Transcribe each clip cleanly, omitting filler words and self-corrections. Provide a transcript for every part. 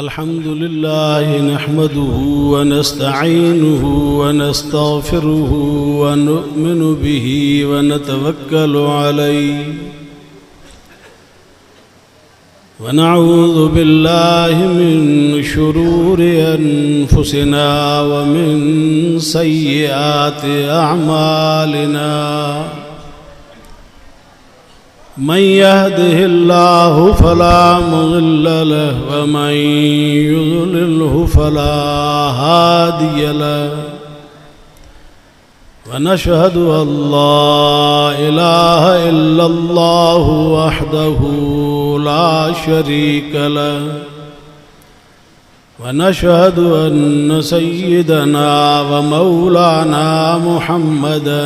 الحمد لله نحمده ونستعينه ونستغفره ونؤمن به ونتوكل عليه ونعوذ بالله من شرور أنفسنا ومن سيئات أعمالنا من يهده الله فلا مضل له ومن يضلله فلا هادي له ونشهد أن لا إله إلا الله وحده لا شريك له ونشهد أن سيدنا ومولانا محمدا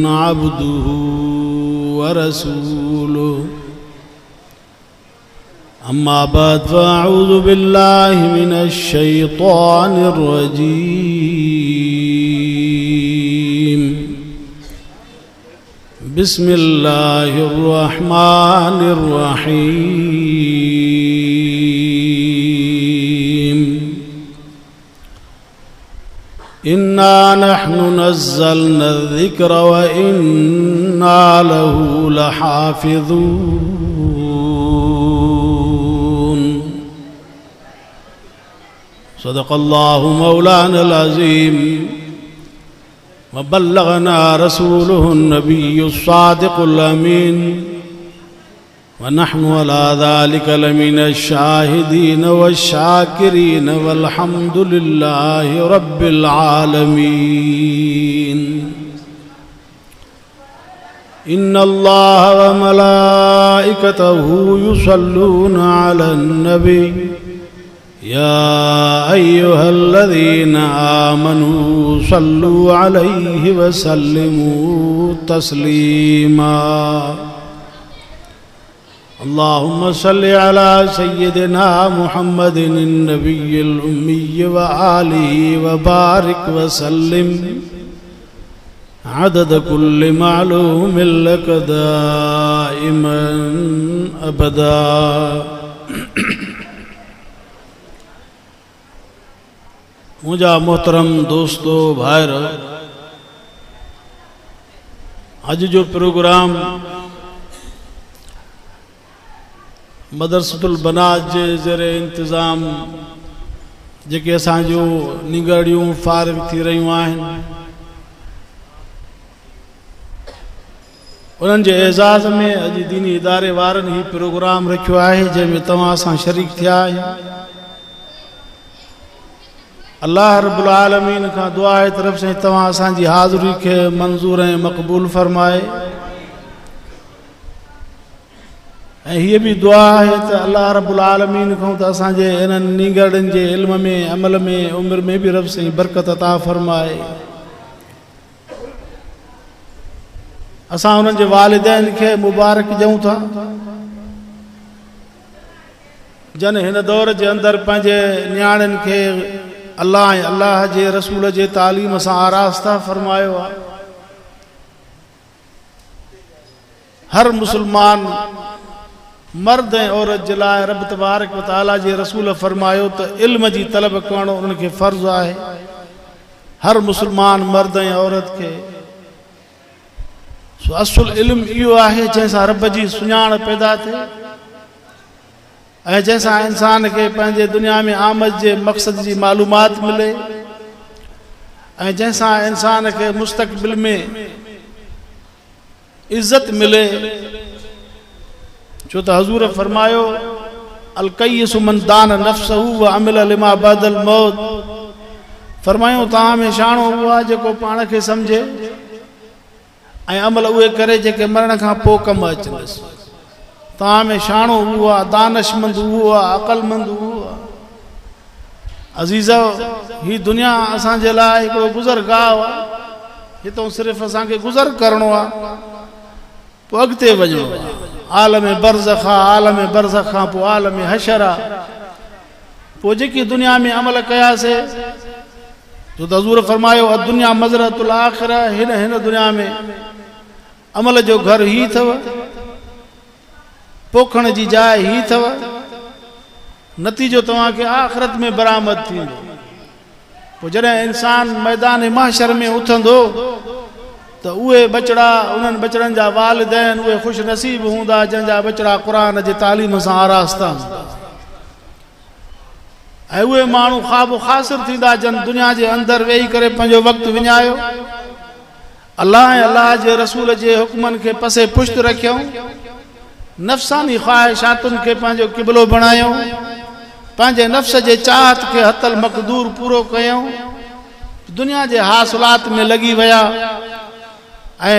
عبده ورسوله أما بعد فأعوذ بالله من الشيطان الرجيم بسم الله الرحمن الرحيم إنا نحن نزلنا الذكر وإنا له لحافظون صدق الله مولانا العظيم وبلغنا رسوله النبي الصادق الأمين ونحن على ذلك لمن الشاهدين والشاكرين والحمد لله رب العالمين إن الله وملائكته يصلون على النبي يا أيها الذين آمنوا صلوا عليه وسلموا تسليما اللهم صل على سيدنا محمد النبي الأمي وآله وبارك وسلم عدد كل معلوم لك دائما أبدا منهنجا محترم دوستو ڀائر اڄ جو پروگرام مدرسة البنات جي زير انتظام جيڪي اسان جون نينگرڙيون فارغ ٿي رهيون آهن انهن جي اعزاز ۾ اڄ ديني اداري وارن هي پروگرام رکيو آهي جنهن ۾ توهان سان شريڪ ٿيا آهيون الله رب العالمين کان دعا آهي ته رب سائين توهان اسان جي حاضري کي منظور ۽ مقبول فرمائي ۽ هيء به دعا آهي ته الله رب العالمين کان ته اسان جي انهن نينگرڙين جي علم ۾ عمل ۾ عمر ۾ به رب سائين برڪت عطا فرمائي اسان انهن جي والدين کي مبارڪ ڏيون ٿا جن هن دور جي اندر پنهنجي نياڻين کي الله ۽ الله جي رسول جي تعليم سان آراسته فرمايو آهي هر مسلمان مرد ۽ عورت جي لاء رب تبارڪ و تعاليٰ جي رسول فرمايو ته علم جي طلب ڪرڻ انهن کي فرض آهي هر مسلمان مرد ۽ عورت کي سو اصل علم اهو آهي جنهن سان رب جي سڃاڻ پيدا ٿئي ۽ جنهن سان انسان کي پنهنجي دنيا ۾ آمد جي مقصد جي معلومات ملي ۽ جنهن سان انسان کي مستقبل ۾ عزت ملي ڇو ته حضور فرمايو الڪيس من دان نفسه وعمل لما بعد الموت فرمايو توهان ۾ شاڻو اهو آهي جيڪو پاڻ کي سمجهي ۽ عمل اهي ڪري جيڪي مرڻ کان پوء ڪم اچنس توهان ۾ شاڻو اهو آهي دانشمند اهو آهي عقلمند اهو آهي عزيزو هي دنيا اسان جي لاء هڪڙو گذرگاهه آهي هتون صرف اسان کي گذر ڪرڻو آهي پوء اڳتي وڃڻو آهي عالم برزخ آهي عالم برزخ کان پوء عالم حشر آهي پوء جيڪي دنيا ۾ عمل ڪياسي جو ته حضور فرمايو الدنيا مزرعة الاخره هن هن دنيا ۾ عمل جو گهر هي اٿو پوکڻ جي جاء هي اٿو. نتيجو توهان کي آخرت ۾ برآمد ٿيندو. پوء جڏهن انسان ميدان محشر ۾ اٿندو ته اهي ٻچڙا، انهن ٻچڙن جا والدين اهي خوش نصيب هوندا جن جا ٻچڙا قرآن جي تعليم سان آراسته هوندا ۽ اهي ماڻهو خواب و خاسر ٿيندا جن دنيا جي اندر ويهي ڪري پنهنجو وقت وڃايو، الله ۽ الله جي رسول جي حڪمن کي پسي پشت رکيائون، نفساني خواهشاتن کي پنهنجو قبلو بڻايائون، پنهنجي نفس جي چاهت کي حتي المقدور پورو ڪيائون، دنيا جي حاصلات ۾ لڳي ويا ۽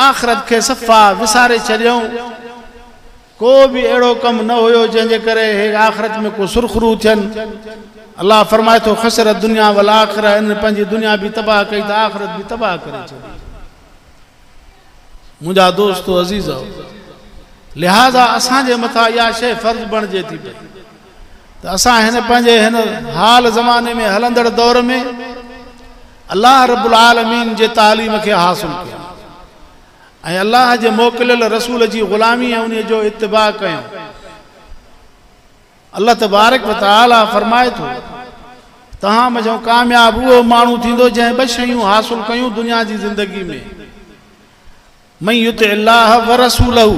آخرت کي صفا وساري ڇڏيائون. ڪو به اهڙو ڪم نه هيو جنهن جي ڪري هي آخرت ۾ ڪو سرخرو ٿين. الله فرمائي ٿو، خسر الدنيا والآخرة انهن پنهنجي دنيا به تباهه ڪئي ته آخرت به تباهه ڪري ڇڏي. منهنجا دوستو عزيزو! لهٰذا اسان جي مٿان اها شيء فرض بڻجي ٿي پئي ته اسان هن پنهنجي هن حال زماني ۾ هلندڙ دور ۾ الله رب العالمين جي تعليم کي حاصل ڪيون. ۽ الله جي موڪليل رسول جي غلامي ۽ انهي جو اتباع ڪيون. الله تبارڪ و تعالي فرمائي ٿو، توهان منجهون ڪامياب اهو ماڻهو ٿيندو جنهن ٻه شيون حاصل ڪيون دنيا جي زندگي ۾، من يطع الله ورسوله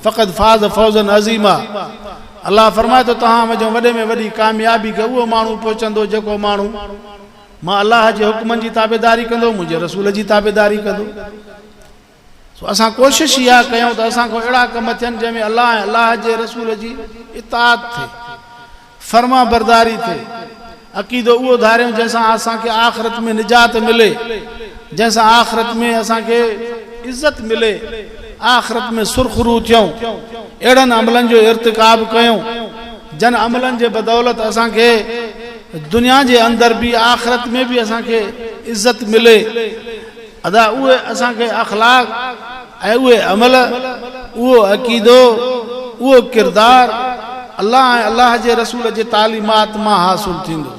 فقد فاز فوزا عظيما الله فرمائي ٿو توهان منجهون وڏي ۾ وڏي ڪاميابي کي اهو ماڻهو پهچندو جيڪو ماڻهو مان الله جي حڪمن جي تابعداري ڪندو، منهنجي رسول جي تابعداري ڪندو. سو اسان ڪوشش اها ڪيون ته اسان کان اهڙا ڪم ٿين جنهن ۾ الله ۽ الله جي رسول جي اطاعت ٿئي، فرمانبرداري ٿئي، عقيدو اهو ڌاريون جنهن سان اسان کي آخرت ۾ نجات ملي، جنهن سان آخرت ۾ اسان کي عزت ملي، آخرت ۾ سرخرو ٿيون، اهڙن عملن جو ارتڪاب ڪيون جن عملن جي بدولت اسان کي دنيا جي اندر به آخرت ۾ به اسان کي عزت ملي. ادا اهي اسان کي اخلاق ۽ اهي عمل، اهو عقيدو، اهو ڪردار الله ۽ الله جي رسول جي تعليمات مان حاصل ٿيندو.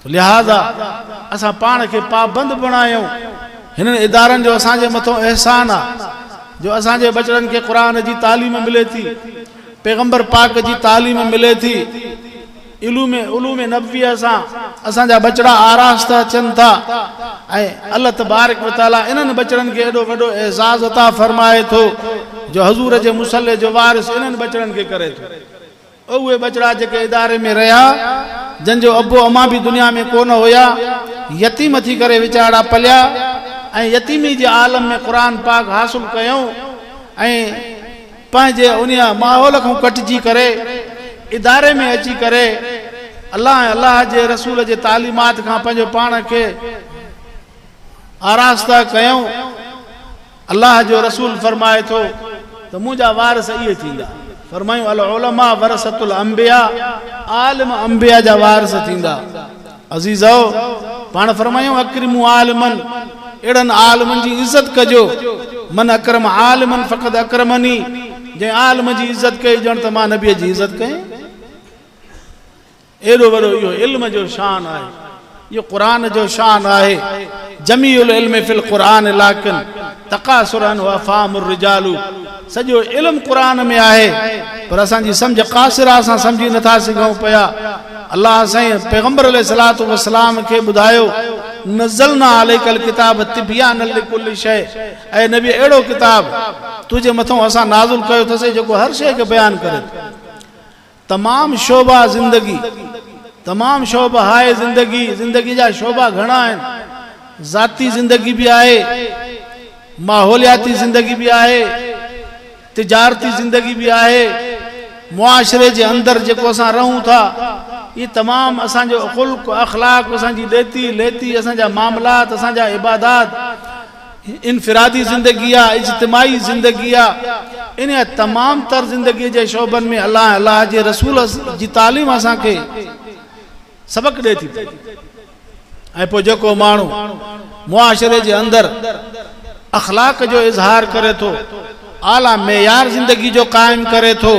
لهٰذا اسان پاڻ کي پابند بڻايون. هنن ادارن جو اسان جي مٿو احسان آ جو اسان جي ٻچڙن کي قرآن جي تعليم ملي ٿي، پيغمبر پاڪ جي تعليم ملي ٿي. علوم علوم نبويه سان اسان جا ٻچڙا آراسته ٿين ٿا ۽ الله تبارڪ و تعالي انهن ٻچڙن کي ايڏو وڏو اعزاز عطا فرمائي ٿو جو حضور جي مصلي جو وارث انهن ٻچڙن کي ڪري ٿو. اهي ٻچڙا جيڪي اداري ۾ رهيا جن جو ابو امان به دنيا ۾ ڪونه هيا يتيم ٿي ڪري ويچارا پليا ۽ يتيمي جي عالم ۾ قرآن پاڪ حاصل ڪيائون ۽ پنهنجي انهيء ماحول کان ڪٽجي ڪري اداري ۾ اچي ڪري الله ۽ الله جي رسول جي تعليمات کان پنهنجو پاڻ کي آراسته ڪيائون. الله جو رسول فرمائي ٿو ته منهنجا وارث اهي ٿيندا. فرمايون العلماء ورثة الانبياء عالم انبياء جا وارث ٿيندا. عزيزؤ! پاڻ فرمايائون اڪرموا عالما اهڙن عالمن جي عزت ڪجو، من اڪرم عالما فقد اڪرمني جنهن عالم جي عزت ڪئي ڄڻ ته مان نبيء جي عزت ڪئي. ايڏو وڏو اهو علم جو شان آهي، اهو قرآن جو شان آهي، جميع العلم في القرآن لڪن تقاصر عنه افهام الرجال سڄو علم قرآن ۾ آهي پر اسان جي سمجهه قاصر آهي اسان سمجهي نٿا سگهون پيا. الله سائين پيغمبر عليه الصلوة والسلام کي ٻڌايو، نزلنا عليک الڪتاب تبيانا لڪل شيء اي نبي اهڙو ڪتاب تنهنجي مٿئون اسان نازل ڪيو اٿسي جيڪو هر شيء کي بيان ڪري ٿو. تمام شعبا زندگي تمام شعبه هاء زندگي زندگي جا شعبا گهڻا آهن ذاتي زندگي به آهي ماحولياتي زندگي به آهي تجارتي زندگي به آهي، معاشري جي اندر جيڪو اسان رهون ٿا، اهي تمام اسان جو خلق، اخلاق، اسان جي ڏيتي ليتي، اسان جا معاملات، اسان جا عبادات، انفرادي زندگي آ، اجتماعي زندگي آ، انهيء تمام تر زندگي جي شعبن ۾ الله ۽ الله جي رسول جي تعليم اسان کي سبق ڏئي ٿي پئي. ۽ پوء جيڪو ماڻهو معاشري جي اندر اخلاق جو اظهار ڪري ٿو، اعليٰ معيار زندگي جو قائم ڪري ٿو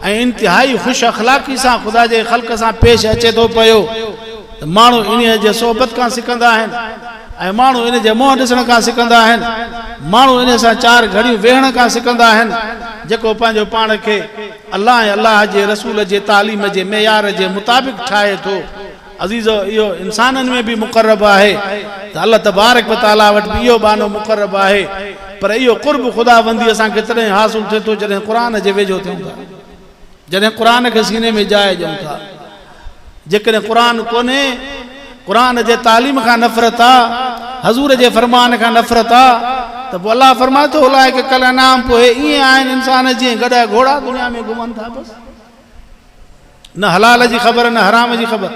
۽ انتهائي خوش اخلاقي سان خدا جي خلق سان پيش اچي ٿو پيو ته ماڻهو انهيء جي صحبت کان سکندا آهن ۽ ماڻهو ان جي منهن ڏسڻ کان سڪندا آهن، ماڻهو ان سان چار گهڙيون ويهڻ کان سڪندا آهن، جيڪو پنهنجو پاڻ کي الله ۽ الله جي رسول جي تعليم جي معيار جي مطابق ٺاهي ٿو. عزيزو! اهو انسانن ۾ به مقرب آهي ته الله تبارڪ و تعاليٰ وٽ به اهو ٻانهو مقرب آهي، پر اهو قرب خداوندي اسان کي تڏهن حاصل ٿئي ٿو جڏهن قرآن جي ويجهو ٿيون ٿا. جڏهن قرآن کي سيني ۾ جاء ڏيون ٿا. جيڪڏهن قرآن ڪونهي، قرآن جي تعليم کان نفرت آ، حضور جي فرمان کان نفرت آ ته پوء الله فرمائي ٿو اولئک ڪالانعام پوء اهي ائين آهن انسان جيئن گڏهه گهوڙا دنيا ۾ گهمن ٿا بس. نه حلال جي خبر نه حرام جي خبر،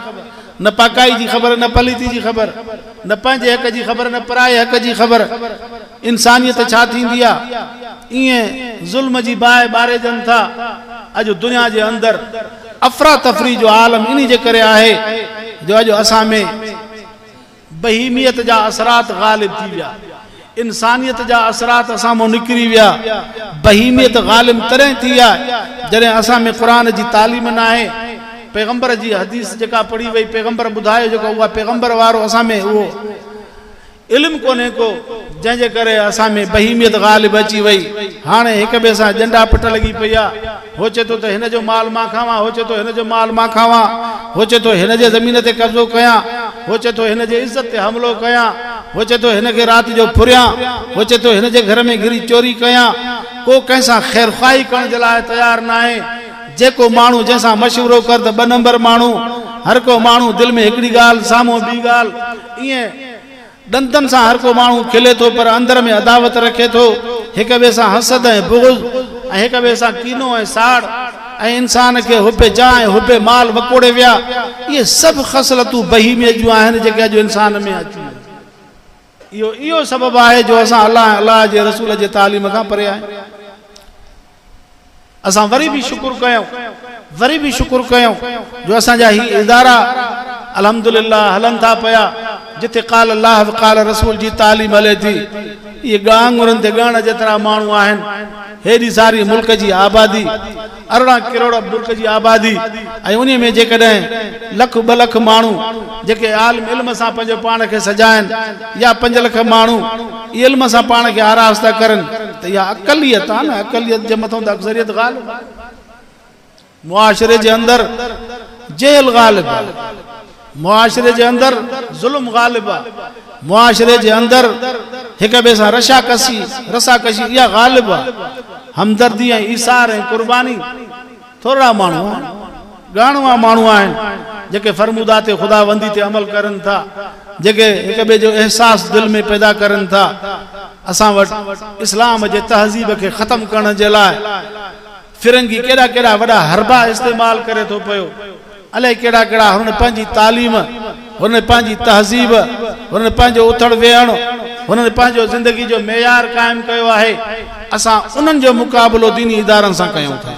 نه پاڪائي جي خبر نه پليتي جي خبر، نه پنهنجي حق جي خبر نه پرائي حق جي خبر. انسانيت ڇا ٿيندي آ؟ ائين ظلم جي باهه ٻاريجن ٿا. اڄ دنيا جي اندر افراتفري جو عالم انهي جي ڪري آهي جو اڄ اسان ۾ بهيميت جا اثرات غالب ٿي ويا. انسانيت جا اثرات اسان مان نڪري ويا. بهيميت غالب تڏهن ٿي آهي جڏهن اسان ۾ قرآن جي تعليم ناهي. پيغمبر جي حديث جيڪا پڙهي وئي، پيغمبر ٻڌايو جيڪو اها پيغمبر وارو اسان ۾ اهو علم ڪونهي ڪو، جنهن جي ڪري اسان ۾ بهيميت غالب اچي وئي. هاڻي هڪ ٻئي سان ڄنڊا پٽ لڳي پئي آ. هو چئي ٿو ته هن جو مال مان کاوان، هو چئي ٿو هن جو مال مان کاوان، هو چئي ٿو هن جي زمين تي قبضو ڪيان، هو چئي ٿو هن جي عزت تي حملو ڪيان، هو چئي ٿو هن کي رات جو ڦريان، هو چئي ٿو هن جي گهر ۾ گهري چوري ڪيان. ڪو ڪنهن سان خيرخواهي ڪرڻ جي لاء تيار ناهي. جيڪو ماڻهو جنهن سان مشورو ڪر ته ٻه نمبر ماڻهو، هر ڪو ماڻهو دل ۾ هڪڙي ڳالهه سامهون ٻي ڳالهه، ائين ڏندن سان هر ڪو ماڻهو کلي ٿو پر اندر ۾ عداوت رکي ٿو، هڪ ٻئي سان حسد ۽ بغض ۽ هڪ ٻئي سان ڪينو ۽ ساڙ ۽ انسان کي حب جاه ۽ حب مال وڪوڙي ويا، اهي سڀ خصلتون بهيميت جون آهن جيڪي اڄ انسان ۾ اچي ويون. اهو اهو سبب آهي جو اسان الله ۽ الله جي رسول جي تعليم کان پري آهيون. اسان وري به شڪر ڪيون وري به شڪر ڪيون جو اسان جا هي ادارا الحمدلله هلن ٿا پيا جتي قال الله وقال رسول جي تعليم هلي ٿي. اهي ڳانگرن تي ڳڻڻ جيترا ماڻهو آهن. هيڏي ساري ملڪ جي آبادي 18 ڪروڙ ملڪ جي آبادي ۽ انهي ۾ جيڪڏهن لک ٻه لک ماڻهو جيڪي عالم علم سان پنهنجو پاڻ کي سجائن يا 5 لک ماڻهو علم سان پاڻ کي آراسته ڪرن ته اها اقليت آهي نه اقليت جي مٿان ته اڪثريت غالب آهي. معاشري جي اندر جهل غالب آ، معاشري جي اندر ظلم غالب آ، معاشري جي اندر هڪ ٻئي سان رشا ڪسي، رسا ڪشي اها غالب آ، همدردي ۽ ايثار ۽ قرباني ٿورڙا ماڻهو آهن، ڳاڻوا ماڻهو آهن جيڪي فرمودات خداوندي تي عمل ڪرن ٿا، جيڪي هڪ ٻئي جو احساس دل ۾ پيدا ڪرن ٿا. اسان وٽ اسلام جي تهذيب کي ختم ڪرڻ جي لاء فرنگي ڪيڏا ڪيڏا وڏا حربا استعمال ڪري ٿو پيو، الائي ڪهڙا ڪهڙا هنن پنهنجي تعليم، هنن پنهنجي تهذيب، هنن پنهنجو اٿڻ ويهڻ، هنن پنهنجو زندگي جو معيار قائم ڪيو آهي، اسان انهن جو مقابلو ديني ادارن سان ڪيون ٿا.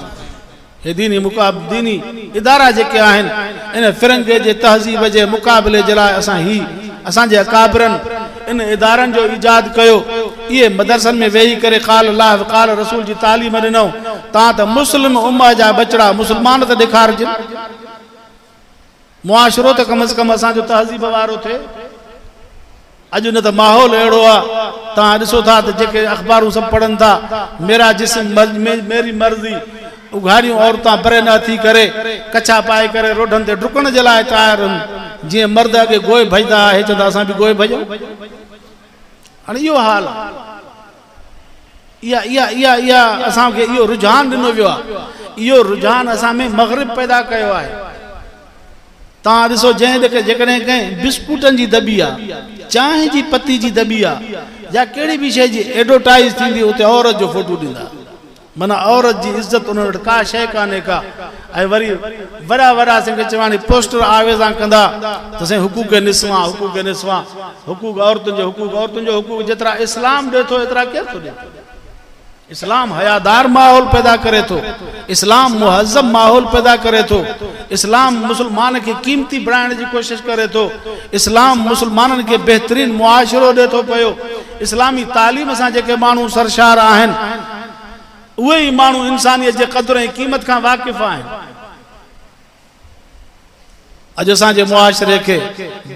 هي ديني مقاب ديني ادارا جيڪي آهن ان فرنگي جي تهذيب جي مقابلي جي لاء اسان هي اسان جي اڪابرن ان ادارن جو ايجاد ڪيو، اهي مدرسن ۾ ويهي ڪري قال الله وقال رسول جي تعليم ڏنئون تان ته مسلم امه جا ٻچڙا مسلمان ته ڏيکارجن، معاشرو ته ڪم از ڪم اسان جو تهذيب وارو ٿئي. اڄ نه ته ماحول اهڙو آ، توهان ڏسو ٿا ته جيڪي اخبارون سڀ پڙهن ٿا، ميرا جسم ميري مرضي، اگهاڙيون عورتان پري نه ٿي ڪري، ڪڇا پائي ڪري روڊن تي ڊڪڻ جي لاء تيار هن، جيئن مرد اڳي گوء ڀڄندا ها، هي چوندا اسان به گوء ڀڄون. هاڻي اهو حال آ. اها اها اها اها اسان کي اهو رجحان ڏنو ويو آ. اهو رجحان اسان ۾ مغرب پيدا ڪيو آهي. توهان ڏسو جنهن ڏک جيڪڏهن ڪنهن بسڪوٽن جي دٻي آ، چانهه جي پتي جي دٻي آ يا ڪهڙي به شيء جي ايڊورٽائيز ٿيندي اتي عورت جو فوٽو ڏيندا. معنيٰ عورت جي عزت انهن وٽ ڪا شيء ڪانهي ڪا ۽ وري وڏا وڏا اسان کي چواڻي پوسٽر آويزان ڪندا ته سائين حقوق نسوان حقوق نسوان حقوق عورتن جو حقوق عورتن جو حقوق جيترا اسلام ڏي ٿو ايترا ڪير ٿو ڏي. اسلام حيادار ماحول پيدا ڪري ٿو، اسلام مهذب ماحول پيدا ڪري ٿو، اسلام مسلمان کي قيمتي بڻائڻ جي ڪوشش ڪري ٿو، اسلام مسلمانن کي بهترين معاشرو ڏي ٿو پيو، اسلامي تعليم سان جيڪي ماڻهو سرشار آهن، اهي ئي ماڻهو انسانيت جي قدر ۽ قيمت کان واقف آهن. اڄ اسان جي معاشري کي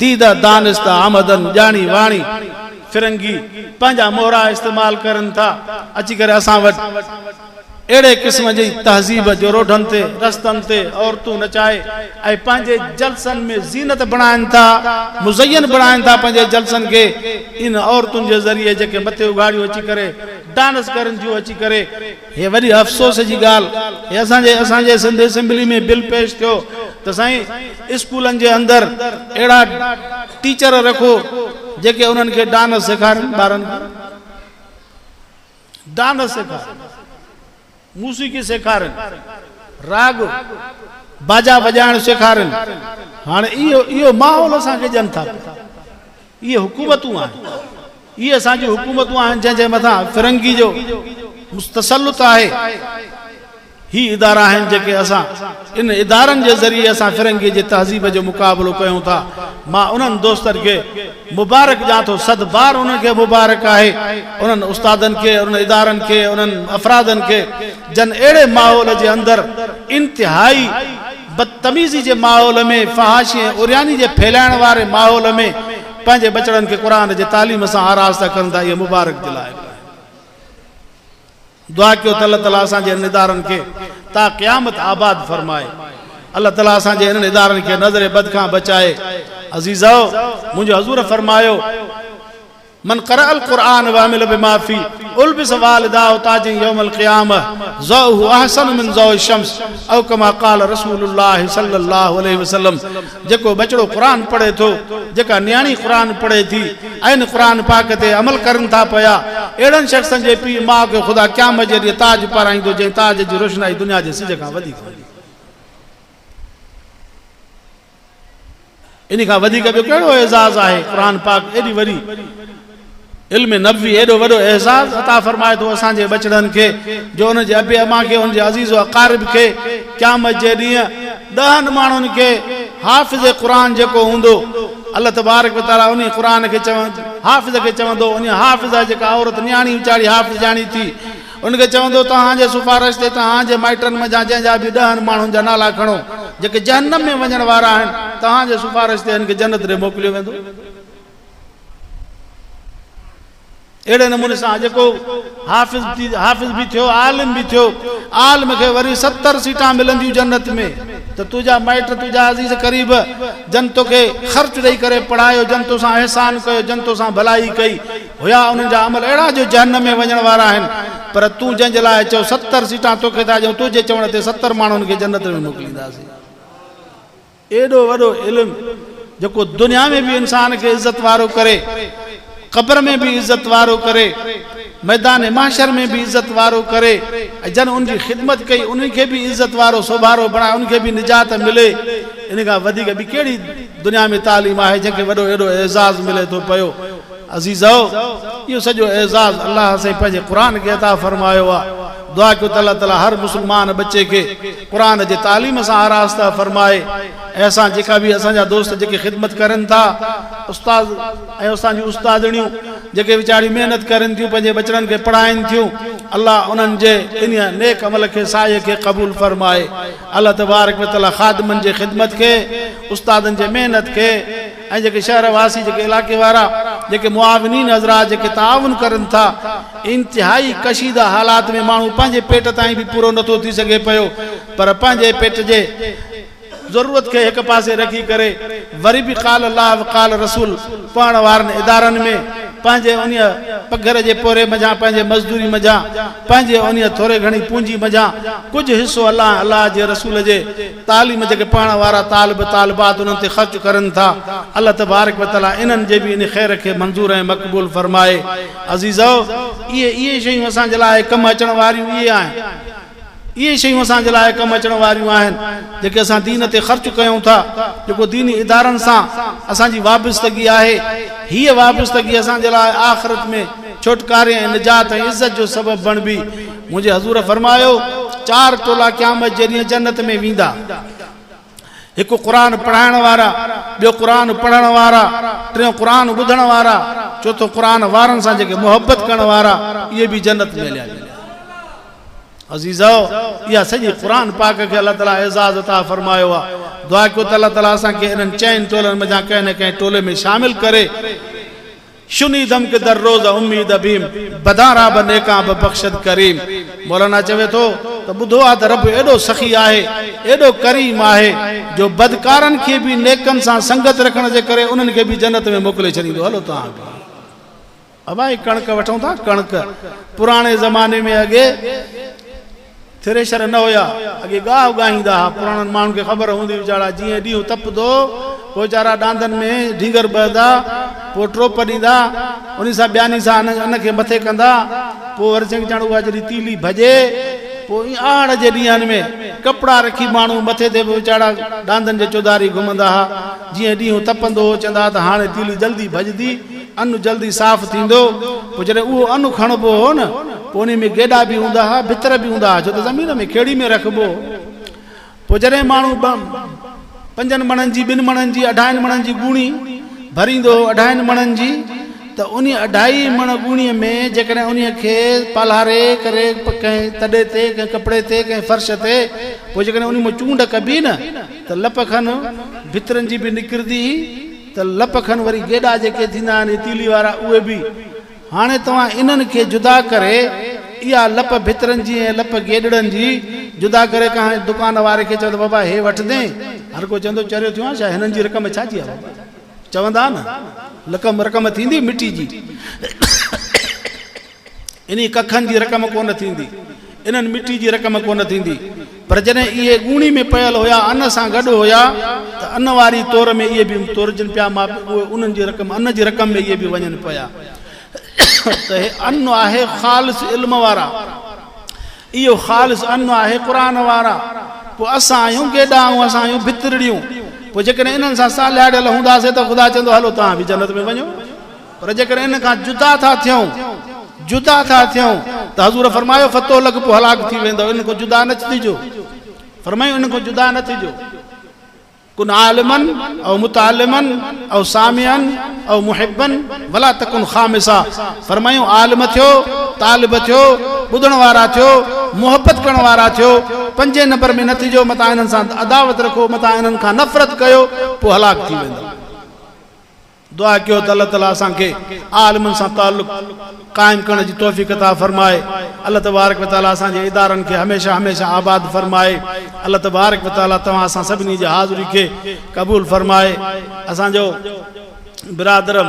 ديده دانسته آمدن ڄاڻي واڻي فرنگي پنهنجا مهرا استعمال ڪرن ٿا اچي ڪري اسان وٽ اهڙي قسم جي تهذيب جو روڊن تي رستن تي عورتون نچائي ۽ پنهنجي جلسن ۾ زينت بڻائن ٿا مزين بڻائن ٿا پنهنجي جلسن کي ان عورتن جي ذريعي جيڪي مٿي اگهاڙيون اچي ڪري ڊانس ڪرن ٿيون اچي ڪري هي وڏي افسوس جي ڳالهه هي اسان جي اسان جي سنڌ اسيمبلي ۾ بل پيش ٿيو ته سائين اسڪولن جي اندر اهڙا ٽيچر رکو جيڪي انهن کي ڊانس سيکارن ٻارن کي ڊانس سيکارن موسيقي سيکارن راڳ باجا وڄائڻ سيکارن هاڻي اهو اهو ماحول اسان کي ڏين ٿا اهي حڪومتون آهن. اهي اسان جون حڪومتون آهن جنهن جي مٿان فرنگي جو تسلط آهي. هي ادارا آهن جيڪي اسان ان ادارن جي ذريعي اسان فرنگي جي تهذيب جو مقابلو ڪيون ٿا. مان انهن دوستن کي مبارڪ ڏيان ٿو صد بار انهن کي مبارڪ آهي انهن استادن کي انهن ادارن کي انهن افرادن کي جن اهڙي ماحول جي اندر انتهائي بدتميزي جي ماحول ۾ فحاشي ۽ عرياني جي ڦهلائڻ واري ماحول ۾ پنهنجي ٻچڙن کي قرآن جي تعليم سان آراسته ڪن ٿا اهي مبارڪ جي لائق آهن. دعا ڪيو ته الله تعالي اسان جي انهن ادارن کي تا قيامت آباد فرمائي. الله تعالي اسان جي انهن ادارن کي نظر بد کان بچائي. عزيزؤ! منهنجو حضور فرمايو. من قرأ القرآن وعمل بما فيه البس والداه تاجا يوم القيامة ضوءه احسن من ضوء الشمس او كما قال رسول الله صلي الله عليه وسلم جيڪو ٻچڙو قرآن پڙهي ٿو جيڪا نياڻي قرآن پڙهي ٿي ۽ ان قرآن پاڪ تي عمل ڪرن ٿا پيا اهڙن شخصن جي پيء ماء کي خدا قيامت جي ڏينهن تاج پارائيندو جنهن تاج جي روشنائي دنيا جي سج کان وڌيڪ هوندي. ان کان وڌيڪ ٻيو ڪهڙو اعزاز آهي؟ قرآن پاڪ ايڏي وڏي علم نبوي ايڏو وڏو اعزاز عطا فرمائي ٿو اسان جي ٻچڙن کي جو ان جي ابي امان کي ان جي عزيز و اقارب کي قيامت جي ڏينهن ڏهن ماڻهن کي حافظ قرآن جيڪو هوندو الله تبارڪ وتعالي انهي قرآن کي چوند حافظ کي چوندو انهي حافظه جيڪا عورت نياڻي ويچاري حافظ ڄاڻي ٿي ان کي چوندو، توهان جي سفارش تي توهان جي مائٽن منجهان جنهن جا به ڏهن ماڻهن جا نالا کڻو، جيڪي جهنم ۾ وڃڻ وارا آهن، توهان جي سفارش تي هن کي جنت ڏي موڪليو ويندو. اهڙي نموني سان جيڪو حافظ حافظ به ٿيو، عالم به ٿيو، عالم کي وري ستر سيٽان ملنديون جنت ۾، ته تنهنجا مائٽ، تنهنجا عزيز قريب، جن توکي خرچ ڏئي ڪري پڙهايو، جن توسان احسان ڪيو، جن توسان ڀلائي ڪئي، هيا انهن جا عمل اهڙا جو جهنم ۾ وڃڻ وارا آهن، پر تون جنهن جي لاء چئو 70 سيٽان توکي ٿا ڏيون، تنهنجي چوڻ تي 70 ماڻهن کي جنت ۾ موڪلينداسين. ايڏو وڏو علم جيڪو دنيا ۾ به انسان کي عزت وارو ڪري، قبر ۾ به عزت وارو ڪري، ميدان محشر ۾ به عزت وارو ڪري ۽ جن ان جي خدمت ڪئي انهن کي به عزت وارو سوڀارو بڻائي ان کي به نجات ملي، ان کان وڌيڪ ٻي ڪهڙي دنيا ۾ تعليم آهي جنهن کي وڏو ايڏو اعزاز ملي ٿو پيو. عزيزؤ! اهو سڄو اعزاز الله سائين پنهنجي قرآن کي عطا فرمايو آهي. دعا ڪيو ته الله تعالي هر مسلمان ٻچي کي قرآن جي تعليم سان آراسته فرمائي ۽ اسان جيڪا به اسان جا دوست جيڪي خدمت ڪرن ٿا استاد ۽ اسان جون استادڻيون جيڪي ويچاريون محنت ڪرن ٿيون پنهنجي ٻچڙن کي پڙهائين ٿيون الله انهن جي انهيء نيڪ عمل کي سعي کي قبول فرمائي الله تبارڪ وتعالي خادمن جي خدمت کي استادن جي محنت کي ۽ جيڪي شهر واسي جيڪي علائقي وارا جيڪي معاونين حضرات جيڪي تعاون ڪرن ٿا انتهائي ڪشيده حالات ۾ ماڻهو پنهنجي پيٽ تائين به پورو نٿو ٿي سگهي پيو پر پنهنجي پيٽ جي ضرورت کي هڪ پاسي رکي ڪري وري به قال الله وقال رسول پڙهڻ وارن ادارن ۾ پنهنجي انهيء پگهر جي پورهيي منجهان پنهنجي مزدوري منجهان پنهنجي انهيء ٿوري گهڻي پونجي منجهان ڪجهه حصو الله ۽ الله جي رسول جي تعليم جيڪي پڙهڻ وارا طالب طالبات انهن تي خرچ ڪرن ٿا الله تبارڪ و تعالي انهن جي به ان خير کي منظور ۽ مقبول فرمائي. عزيزؤ! اهي اهي شيون اسان جي لاء ڪم اچڻ واريون اهي آهن. اهي شيون اسان جي لاء ڪم اچڻ واريون آهن جيڪي اسان دين تي خرچ ڪيون ٿا جيڪو ديني ادارن سان اسان جي وابستگي آهي هيء وابستگي اسان جي لاء آخرت ۾ ڇوٽڪاري ۽ نجات ۽ عزت جو سبب بڻبي. منهنجي حضور فرمايو، چار ٽولا قيامت جي ڏينهن جنت ۾ ويندا. هڪ قرآن پڙهائڻ وارا، ٻيو قرآن پڙهڻ وارا، ٽيون قرآن ٻڌڻ وارا، چوٿون قرآن وارن سان جيڪي محبت ڪرڻ وارا، اهي به جنت ۾ هليا ويندا. عزيزؤ! اها سڄي قرآن پاڪ کي الله تعاليٰ اعزاز عطا فرمايو آهي. دعا ڪيو ته الله تعاليٰ اسان کي انهن چئن ٽولن منجهان ڪنهن نه ڪنهن ٽولي ۾ شامل ڪري. شنيدم که در روز اميد بيم، بدان را به نيڪان به بخشد ڪريم. مولانا چوي ٿو ته ٻڌو آ ته رب ايڏو سخي آهي، ايڏو ڪريم آهي جو بدڪارن کي به نيڪن سان سنگت رکڻ جي ڪري انهن کي به جنت ۾ موڪلي ڇڏيندو. هلو توهان به. ابا هي ڪڻڪ وٺون ٿا ڪڻڪ پراڻي زماني ۾ اڳي ٿريشر نه هيا اڳي ڳاهه ڳاهيندا ها پراڻن ماڻهن کي خبر هوندي ويچارا جيئن ڏينهن تپندو پوء ويچارا ڏاندن ۾ ڍينگر ٻهندا پوء ٽوپ ڏيندا انهي سان ٻياني سان ان کي مٿي ڪندا پوء وري چڱي چاڻ اها جڏهن تيلي ڀڄي پوء ائين آهڙ جي ڏينهن ۾ ڪپڙا رکي ماڻهو مٿي تي به ويچارا ڏاندن جي چوڌاري گهمندا ها جيئن ڏينهن تپندو هو چوندا ها ته هاڻي تيلي جلدي ڀڄندي ان جلدي صاف ٿيندو، پوء جڏهن اهو ان کڻبو هو نه، پوء انهي ۾ گيڏا به هوندا ها، ڀتر به هوندا ها، ڇو ته زمين ۾ کيڙي ۾ رکبو هو. پوء جڏهن ماڻهو پنجن مڻن جي، ٻن مڻن جي، اڍائين مڻن جي ڳوڻي ڀريندو هو، اڍائين مڻن جي، ته انهي اڍائي مڻ ڳوڻيء ۾ جيڪڏهن انهيء کي پالهاري ڪري ڪنهن تڏي تي، ڪنهن ڪپڙي تي، ڪنهن فرش تي، پوء جيڪڏهن انهي مان چونڊ ڪبي نه، ته لپ کن ڀترن جي به نڪرندي هئي، ته لپ کن وري گيڏا جيڪي ٿيندا آهن تيلي وارا اهي به. هاڻي توهان انهن کي جدا ڪري اها لپ ڀترن جي ۽ لپ گيڏڙن جي جدا ڪري ڪنهن دڪان واري کي چئو ته بابا هي وٺندين؟ هر ڪو چوندو چريو ٿيو آهين ڇا هنن جي رقم ڇا جي آهي بابا؟ چوندا نه لقم رقم ٿيندي مٽي جي. انهي ڪکن جي رقم ڪونه ٿيندي، انهن مٽي جي رقم ڪونه ٿيندي، پر جڏهن اهي ڳوڻي ۾ پيل هيا، ان سان گڏ هيا ته ان واري تور ۾ اهي به تورجن پيا، ماپ اهي انهن جي رقم ان جي رقم ۾ اهي به وڃن پيا ته هي ان آهي خالص علم وارا، اهو خالص ان آهي قرآن وارا، پوء اسان آهيون گيڏا ۽ اسان آهيون ڀترڙيون، پوء جيڪڏهن انهن سان سالهاڙيل هونداسين ته خدا چوندو هلو توهان به جنت ۾ وڃو. پر جيڪڏهن ان کان جدا ٿا ٿيون، جدا ٿا ٿيون، ته حضور فرمايو، فتو لڳ پوء هلاڪ ٿي ويندؤ، انهن کان جدا نه ٿجو. فرمايو، انهن کان جدا نه ٿجو. ڪن عالما او متعلما او سامعا او محبا ولا تڪن خامسا. فرمايو، عالم ٿيو، طالب ٿيو، ٻڌڻ وارا ٿيو، محبت ڪرڻ وارا ٿيو، پنجين نمبر ۾ نه ٿجو، متان انهن سان عداوت رکو، متان انهن کان نفرت ڪيو، پوء هلاڪ ٿي ويندؤ. دعا ڪيو ته الله تعالي اسان کي عالمن سان تعلق قائم ڪرڻ جي توفيق عطا فرمائي. الله تبارڪ و تعالي اسان جي ادارن کي هميشه هميشه آباد فرمائي. الله تبارڪ و تعالي توهان اسان سڀني جي حاضري کي قبول فرمائي. اسان جو برادرم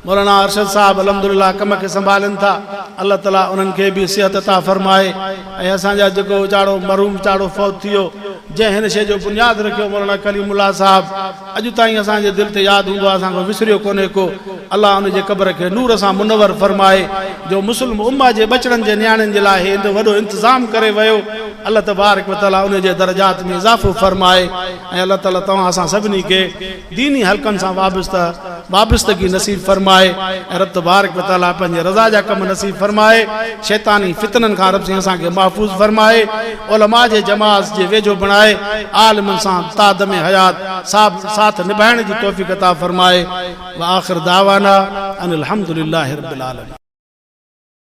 مولانا ارشد صاحب الحمدلله ڪم کي سنڀالين ٿا. الله تعالي انهن کي به صحت عطا فرمائي ۽ اسان جا جيڪو ويچارو مرحوم ويچارو فوت ٿي ويو جنهن هن شيء جو بنياد رکيو مولانا ڪليم الله صاحب اڄ تائين اسان جي دل تي ياد هوندو آهي اسان کان وسريو ڪونهي ڪو الله ان جي قبر کي نور سان منور فرمائي جو مسلم امه جي ٻچڙن جي نياڻين جي لاء هي ايڏو وڏو انتظام ڪري ويو الله تبارڪ وتعالي ان جي درجات ۾ اضافو فرمائي ۽ الله تعالي توهان اسان سڀني کي ديني حلقن سان وابسته وابستگي نصيب فرمائي ۽ رب تبارڪ وتعالي پنهنجي رضا جا ڪم نصيب فرمائي شيطاني فتنن کان رب سائين اسان کي محفوظ فرمائي علماء جي جماعت جي ويجهو بڻائي عالمن سان تا دم حيات ساٿ نڀائڻ جي توفيق عطا فرمائي واخر دعوانا ان الحمد لله رب العالمين.